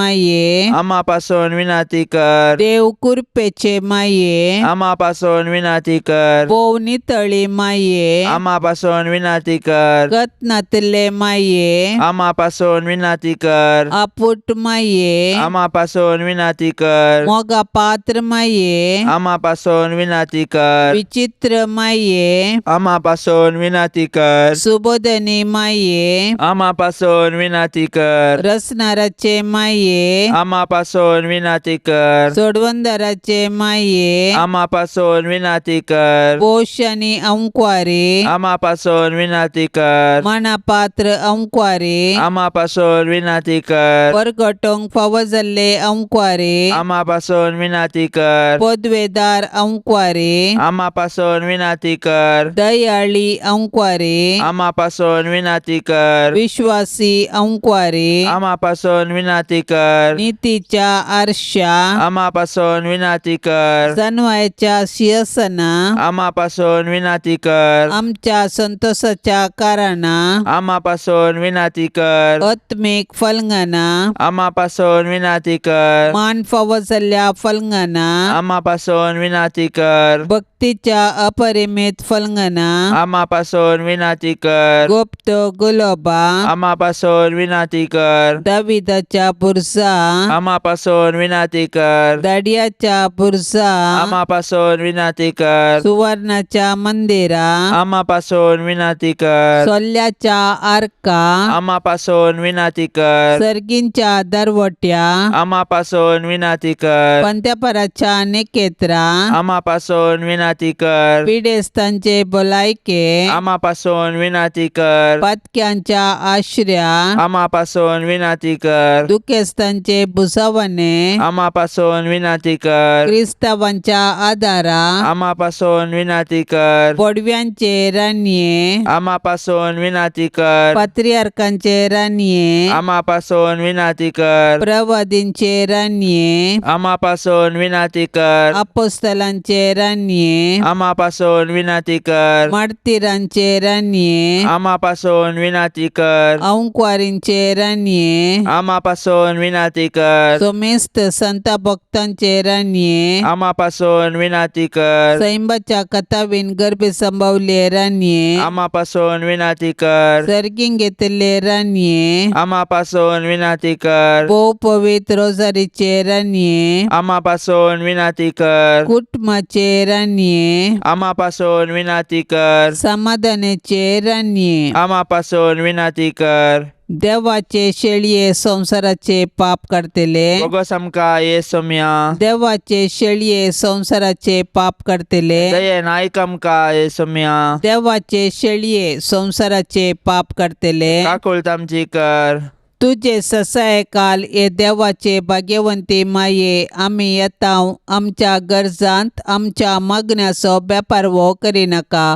माये आमा पासून विनंती कर. देव कृपेचे माये आमा पासून विनंती कर. भोव नितळी माये आमा पासून विनंती कर. गत नातिल्ले माये आमा पासून विनंती कर. आपुट माये आमा पासून विनंती कर. मोगा पात्र माये आमा पासून विनंती कर. विचित्र माये आमा पासून विनंती कर. सुबोधनी माये आमा पासून विनंती कर. रसनाराचे माये आमा पासून विनंती कर. सोडवंदराचे माये आमा पासून विनंती कर. पोश आनी अंकवारी आमा पासून विनंती कर. मनापात्र अंकवारी आमा पासून विनंती कर. परगटोंक फावो जाल्ले अंकवारी आमा पासून विनंती कर. पदवेदार अंकवारी आमा पासून विनंती कर. दयाळी अंकवारी आमा पासून विनंती कर. विश्वासी अंकवारी आमा पासून विनंती कर. नितीच्या आरशा आमा पासून विनंती कर. सनवायच्या शियसना आमा पासून विनंती कर. आमच्या संतोषाच्या कारणा आमा पासून विनंती कर. आत्मीक फलंगना आमा पासून विनंती कर. मान फावो जाल्ल्या फलंगना आमा पासून विनंती कर. भक्तीच्या अपरिमित फलंगना आमा पासून विनंती कर. गुप्त गुलोबा आमा पासून विनंती कर. दाविदाच्या बुरसा आमा पासून विनंती कर. दाडियाच्या बुरसा आमा पासून विनंती कर. सुवर्णाच्या मंदिरा आमा पासून विनंती कर. सोल्ल्याच्या आर्का आमा पासून विनंती कर. सर्गींच्या दरवट्या आमा पासून विनंती कर. पंत्यापराच्या नेकेत्रा आमा पासून विनंती कर. पिडेस्तांचे भलायके आमा पासून विनंती कर. पातक्यांच्या आश्र्या आमा पासून विनंती कर. दुखेस्तांचे भुसावणे आमा पासून विनंती कर. क्रिस्तावांच्या आदारा आमा पासून विनंती कर. बोडव्यांचे रानये आमा पासून विनंती कर. पात्रियार्कांचे रानये आमा पासून विनंती कर. प्रवादींचे रानये आमा पासून विनंती कर. अपोस्तलांचे रानये राणये, आमा पासून विनाती कर. मार्तिरांचे राणये, आमा पासून विनाती कर. अंकवारींचे राणये, आमा पासून विनाती कर. सोमेस्त संता भक्तांचे राणये, आमा पासून विनाती कर. सैंबाच्या कथावीन गर्भे संभावले राणये, आमा पासून विनाती कर. सर्गीं घेतिल्ले राणये, आमा पासून विनाती कर. भोव पवित्र रोजारीचे राणये, आमा पासून विनाती कर. कुटुंबाचे राणये, आमा पासून विनाती कर. समाधानाचे राणये, आमा पासून विनाती कर. देवाचे शेळये संवसाराचे पाप काडतले, बोगस आमकां ये सोम्या. देवाचे शेळये संवसाराचे पाप काडतले, दयेन आयक आमकां ये सोम्या. देवाचे शेळये संवसाराचे पाप काडतले, काकुळट आमची कर. तुजे ससायकाल हे देवाचे भाग्यवंती माये आमी येता आमच्या गरजांत आमच्या मागण्याचो बेपारवो करिनाका,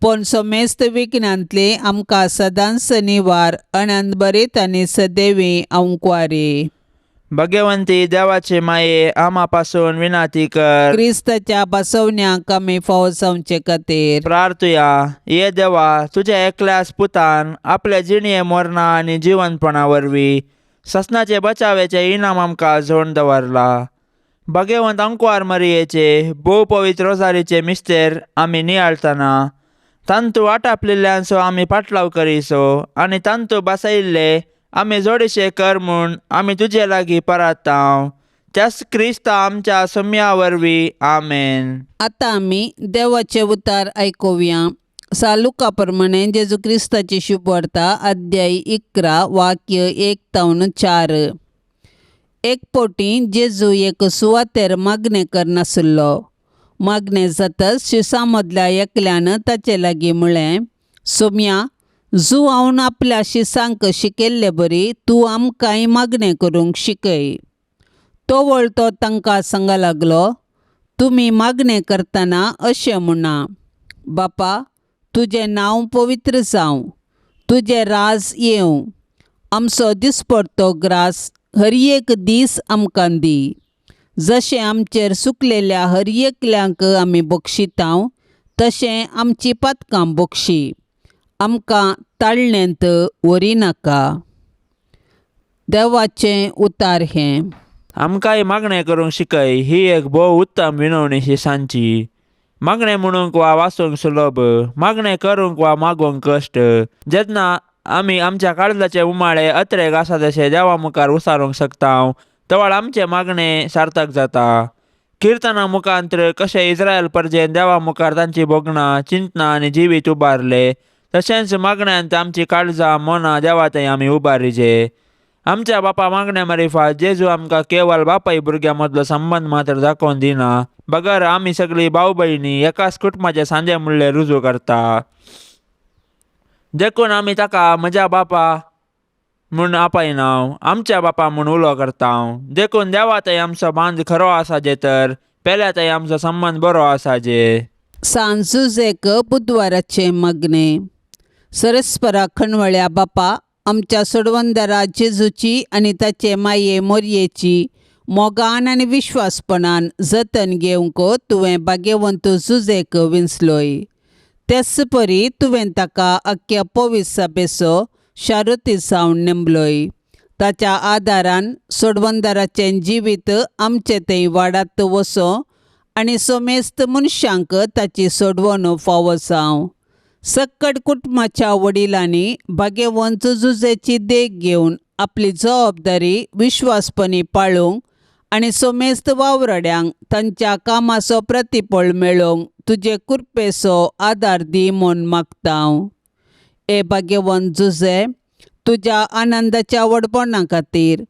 पूण समेस्त विघ्नांतली आमकां सदांच निवार अनंतभरीत आनी सदैवी अंकवारी. भगवंती देवाचे माये आमा पासून विनाती कर. क्रिस्ताच्या बसवण्याक आमी फावो जावचे खातीर प्रार्थुया. ये देवा, तुझ्या एकल्याच पुतान आपल्या जिणये मरणा आनी जिवनपणा वरवीं ससनाचे बचावेचे इनाम आमकां जोड दवरला. भगवंत अंकवार मरियेचे भोव पवित्र रोजारीचे मिस्तेर आमी नियाळतना तांतू आटापलेल्यांचो आमी पाटलाव करीसो आनी तांतू बसयल्ले आमी जोडीशे कर म्हूण आमी तुजे लागीं परातांव, त्याच क्रिस्ता आमच्या सम्या वरवीं. आमेन. आतां आमी देवाचे उतार आयकुया. सालुका प्रमाणे जेजू क्रिस्ताची शुभवार्ता, अध्याय 11, वाक्य 1 तावन 4. एक फावटी जेजू एक सुवातेर मागणें करनासलो. मागणें जातच शिसां मदल्या एकल्यान ताचे लागीं म्हळें, सोम्या, जुवावन आपल्या शिसांक शिकयल्ले बरी तूं आमकांय मागणें करूंक शिकय. तो वळतो तांकां सांगा लागलो, तुमी मागणें करतना अशें म्हणा, बापा, तुजें नांव पवित्र जावं, तुजें राज येवं, आमचो दिसपडतो ग्रास हर एक दीस आमकां दी, जशें आमचेर सुकलेल्या हर एकल्यांक आमी बक्षितांव तशें आमची पातकां बक्षी, आमकां ताळण्यांत व्हरिनाका. देवाचें उतार हें. आमकांय मागणें करूंक शिकय ही एक भोव उत्तम विनवणी शी सांची. मागणें म्हणूंक वा वाचूंक सुलभ, मागणें करूंक वा मागोवंक कश्ट. जेन्ना आमी आमच्या काळजाचे उमाळे अत्रेक आसा तशें देवा मुखार उसारूंक शकता तवळ आमचें मागणें सार्थक जाता. किर्तना मुखांत्र कशें इस्रायल परजेन देवा मुखार तांची भोगणां चिंतनां आनी जिवीत उबारलें, तशेंच मागण्यांत आमची काळजां मनां देवा थंय आमी उबारिजे. आमच्या बापा मागण्या मारिफात जेजू आमकां केवल बापाय भुरग्यां मदलो संबंद मात्र दाखोवन दिना, बगर आमी सगळीं भाव भयणी एकाच कुटुंबाचे सांजे म्हणले रुजू करता. देखून आमी ताका म्हज्या बापा म्हूण आपयना, आमच्या बापा म्हूण उलो करता. देखून देवा थंय आमचो बांद खरो आसा जे, तर पेल्या थंय आमचो संबंद बरो आसा जे. सांजुजेक बुधवाराचें मागणें. सरस्परा खणवळ्या बापा, आमच्या सोडवंदरा जेजूची आनी ताचे माये मोरयेची मोगान आनी विश्वासपणान जतन घेवंक तुवें भाग्यवंत जुजेक विंचलोय. तेच परी तुवें ताका अख्ख्या पवित्र सभेचो शारुती जावन नेमलोय. ताच्या आदारान सोडवंदराचें जिवीत आमचे थंय वाडात वचो आनी समेस्त मनशांक ताची सोडवण फावो जावं. सक्कड कुटुंबाच्या वडिलांनी भाग्यवंत जुजेची देख घेवन आपली जबाबदारी विश्वासपणी पाळूंक आनी समेस्त वावराड्यांक तांच्या कामाचो प्रतिफळ मेळोवंक तुजे कृपेचो आदार दी म्हूण मागता हांव. हे भाग्यवंत जुजे, तुज्या आनंदाच्या व्हडपणा खातीर,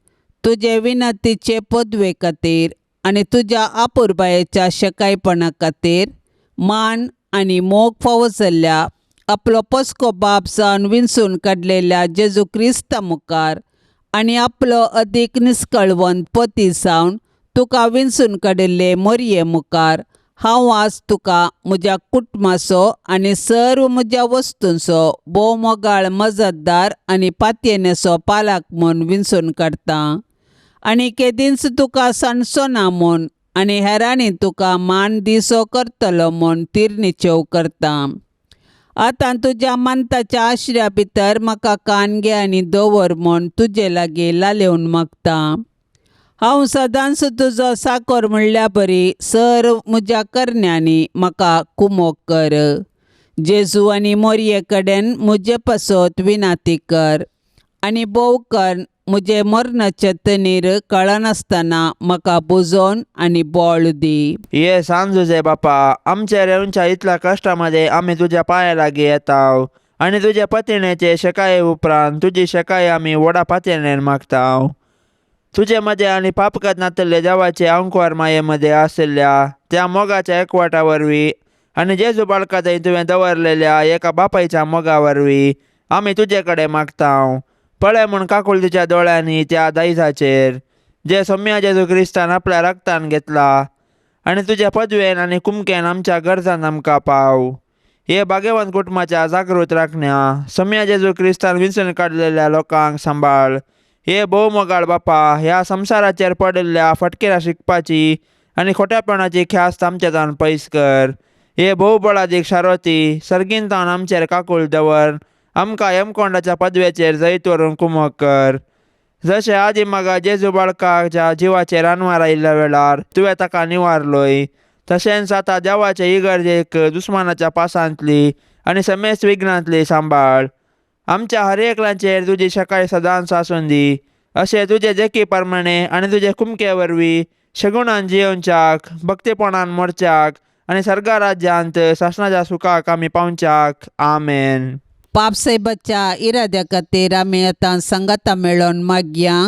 तुजे विनंतीचे पदवे खातीर आनी तुज्या आपुरबायेच्या शेकायपणा खातीर मान आनी मोग फावो जाल्ल्या आपलो पस्को बाप जावन विंचून काडलेल्या जेजू क्रिस्ता मुखार आनी आपलो अदीक निस्कळवंत पती जावन तुका विंचून काडिल्ले मोरये मुखार हांव आज तुका म्हज्या कुटुंबाचो आनी सर्व म्हज्या वस्तूंचो भोव मोगाळ मजतदार आनी पातयेनेचो पालक म्हूण विंचून काडटा आनी केदींच तुका सांडचो ना म्हूण आनी हेरांनी तुका मान दिसो करतलो म्हूण तिरनिचेव करता. आतां तुज्या मानताच्या आश्र्या भितर म्हाका कान घे आनी दवर म्हूण तुजे लागीं लालेवन मागता. हांव सदांच तुजो साकोर म्हणल्या बरी सर म्हज्या करण्यांनी म्हाका कुमोक कर. जेजू आनी मोरये कडेन म्हजे पासत विनाती कर आनी भोव कर म्हजें मरणाचे तनीर कळनासतना म्हाका बुजोवन आनी बळ दी. ये सांज जुझे बापा, आमच्या रेवच्या इतल्या कश्टामध्ये आमी तुज्या पांया लागीं येताव आनी तुज्या पतिणेचे शकाये उपरांत तुजी शकाय आमी व्हडा पातयेन मागताव. तुजे मदें आनी पापकत नातल्ले देवाचे अंकुर माये मदें आशिल्ल्या त्या मोगाच्या एकवटा वरवीं आनी जेजू बाळका थंय तुवें दवरलेल्या एका बापायच्या मोगा वरवीं आमी तुजे कडेन मागताव. पळय म्हूण काकुळतीच्या दोळ्यांनी त्या दायजाचेर जे सोम्या जेजू क्रिस्तान आपल्या रक्तान घेतला आनी तुज्या पदवेन आनी कुमकेन आमच्या गरजान आमकां पाव. हे भाग्यवंत कुटुंबाच्या जागृत राखण्या सोम्या जेजू क्रिस्तान विंचून काडलेल्या लोकांक सांबाळ. हे भोवमोगाळ बापा, ह्या संवसाराचेर पडिल्ल्या फटकेरा शिकपाची आनी खोट्यापणाची ख्यास्त आमच्या जावन पयस कर. हे भोवबळादीक शारवती सर्गीन तावन आमचेर काकूळ दवर आमकां यमकोंडाच्या पदवेचेर जैत व्हरून कुमक कर. जशें आदी मागा जेजू बाळकाच्या जिवाचेर अनवार आयिल्ल्या वेळार तुवें ताका निवारलोय, तशेंच आतां देवाचे इगर्जेक दुस्मानाच्या पासांतली आनी समेस्त विघ्नांतली सांबाळ. आमच्या हर एकल्याचेर तुजी सकाळी सदांच आसून दी, अशें तुजे देखी प्रमाणे आनी तुजे कुमके वरवीं शगुणान जियोवच्याक, भक्तीपणान मोरच्याक आनी सर्गा राज्यांत सासणाच्या सुखाक आमी पावच्याक. आमेन. पापसाहेबाच्या इराद्या खातीर आमी आतां सांगाता मेळोवन मागया.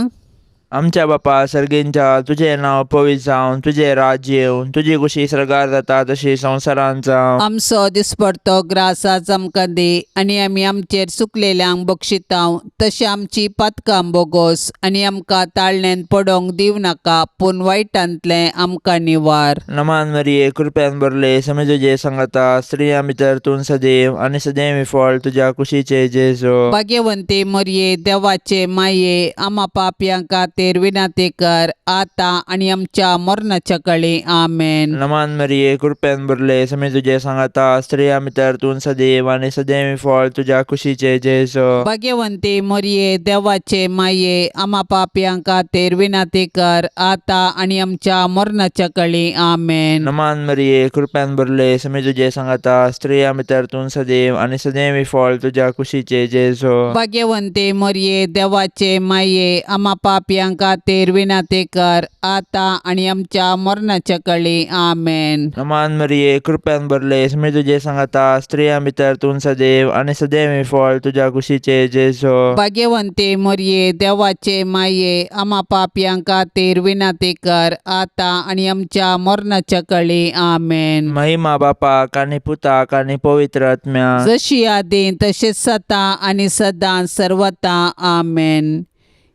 आमच्या बापा सर्गींच्या, तुजें नांव पवित्र जावन, तुजें राज्य येवन, तुजी कुशी सर्गार जाता तशी संवसारांत जावं. आमचो दिसपडतो ग्रास आज आमकां दी आनी आमी आमचेर चुकलेल्यांक बक्षितांव तशें आमची पातकां बोगोस आनी आमकां ताळणेन पडोंक दिवं नाका पूण वायटांतलें आमकां निवार. नमान मरिये, कृपेन भरले, समे तुजे सांगाता, स्त्रियां भितर तूं सदैव आनी सदैव फळ तुज्या कुशीचे जेजू. भाग्यवंती मरये, देवाचे माये, आमा पापयां खातीर विनंती कर आतां आनी आमच्या मरणाच्या कळी. आमेन. नमान मरिये, कृपेन भरले, समे तुजे सांगाता, स्त्रियां भितर तूं सदैव आनी सदैव फळ तुज्या कुशीचे जेजू. भाग्यवंती मरये, देवाचे माये, आमा पापयां खातीर विनंती कर आतां आनी आमच्या मरणाच्या कळी. आमेन. नमान मरिये, कृपेन भरले, समे तुजे सांगाता, स्त्रियां भितर तूं सदैव आनी सदैव फळ तुज्या कुशीचे जेजू. भाग्यवंती मरये, देवाचे माये, आमा पापयां खातीर विनंती कर आतां आनी आमच्या मरणाच्या कळी. आमेन. नमान मरिये, कृपेन भरले, समे तुजे सांगाता, स्त्रियां भितर तूं सदैव आनी सदैव फळ तुज्या कुशीचे जेजू. भाग्यवंती मरये, देवाचे माये, आमा पापयां खातीर विनंती कर आतां आनी आमच्या मरणाच्या कळी. आमेन. महिमा बापाक आनी पुताक आनी पवित्र आत्म्याक, जशी आदी तशीच सता आनी सदां सर्वता. आमेन.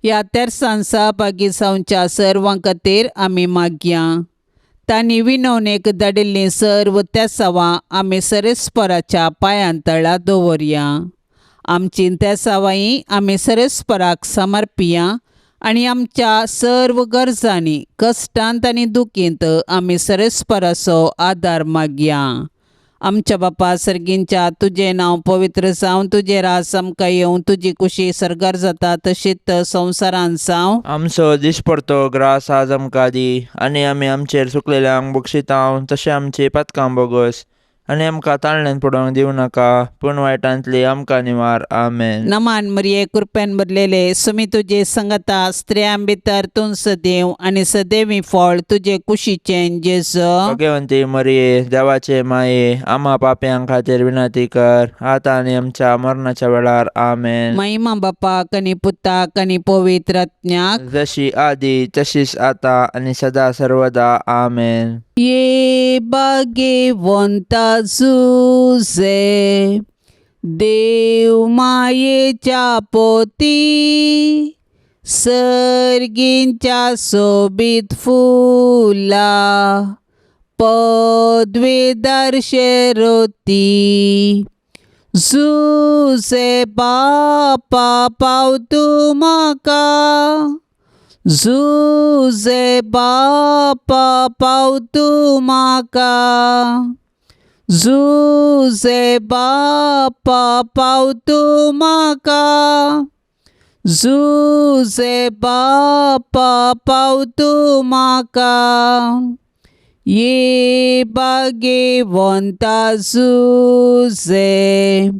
ह्या तेरसान सहभागी जावच्या सर्वां खातीर आमी मागया. तांणी विनवणेक धाडिल्लीं सर्व तेसावां आमी सरेस्पराच्या पांयां तळा दवरया. आमची तेसावांय आमी सरेस्पराक समर्पिया आनी आमच्या सर्व गरजांनी, कश्टांत आनी दुखींत आमी सरेस्पराचो आदार मागया. आमच्या बापा सर्गींच्या, तुजें नांव पवित्र जावं, तुजें राज आमकां येवं, तुजी कुशी सर्गार जाता तशीच संवसारांत जावं. आमचो दिसपडतो ग्रास आज आमकां दी आनी आमी आमचेर चुकलेल्यांक बक्षितांव तशें आमची पातकां बोगस आनी आमकां ताळण्यान पडोवंक दिवं नाका पूण वायटांतली आमकां निवार. आमेन. नमान मरिये, कृपेन भरलेले, सुमी तुजे संगता, स्त्रियां भितर तूं सदैव आनी सदैवी फळ तुजे कुशीचें जेजू. भगवंती मरिये, देवाचे माये, आमा पापयां खातीर विनंती कर आतां आनी आमच्या मरणाच्या वेळार. आमेन. महिमा बापाक आनी पुताक आनी पवित्र आत्म्याक, जशी आदी तशीच आता आनी सदा सर्वदा. आमेन. ये भाग्यवंता जुझे, देव मायेच्या पोती, सर्गींच्या सोबीत फुला, पदवीदार शेरोती, जुझे बापा पाव तूं म्हाका, जुजे बापा पाव तूं म्हाका, जुजे बापा पाव तूं म्हाका, जुजे बापा पाव तूं म्हाका. ये भाग्यवंता जुजे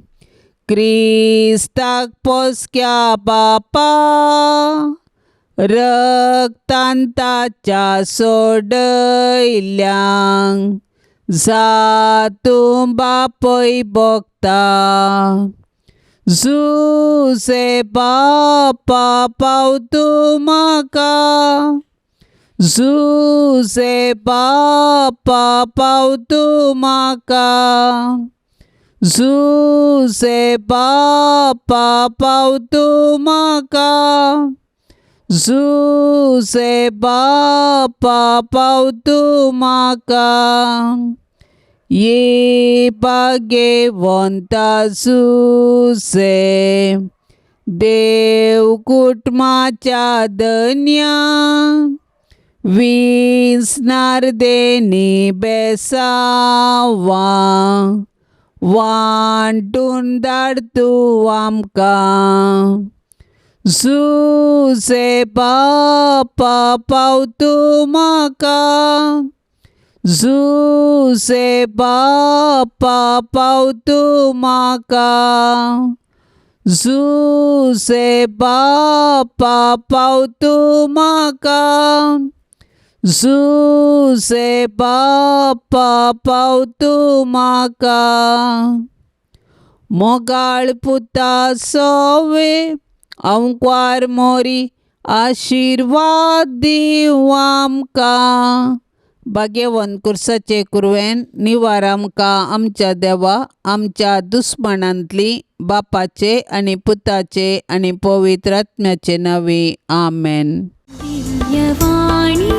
क्रिस्ताक पोसक्या बापा, रक्तान ताच्या सोडयल्यांक जातूं बापय भोगता. जुजे बापा पाव तूं म्हाका, जुजे बापा पाव तूं म्हाका, जुजे बापा पाव तूं म्हाका, जुजे बापा पाव तूं म्हाका. ये भाग्यवंता जुजे देव कुटुंबाच्या धन्या, विसनार देनी बेसावा वांटून धाड तूं आमकां. जुजे बापा पाव तूं म्हाका, जुजे बापा पाव तूं म्हाका, जुजे बापा पाव तूं म्हाका, जुजे बापा पाव तूं म्हाका. मोगाळ पुता सोवे अंकवार मोरी आशिर्वाद दीवं आमकां. भाग्यवंत कुर्साचे कुरवेन निवार आमकां आमच्या देवा आमच्या दुस्मानांतली, बापाचे आनी पुताचे आनी पवित्र आत्म्याचे नांवे. आमेन. दिव्यवाणी.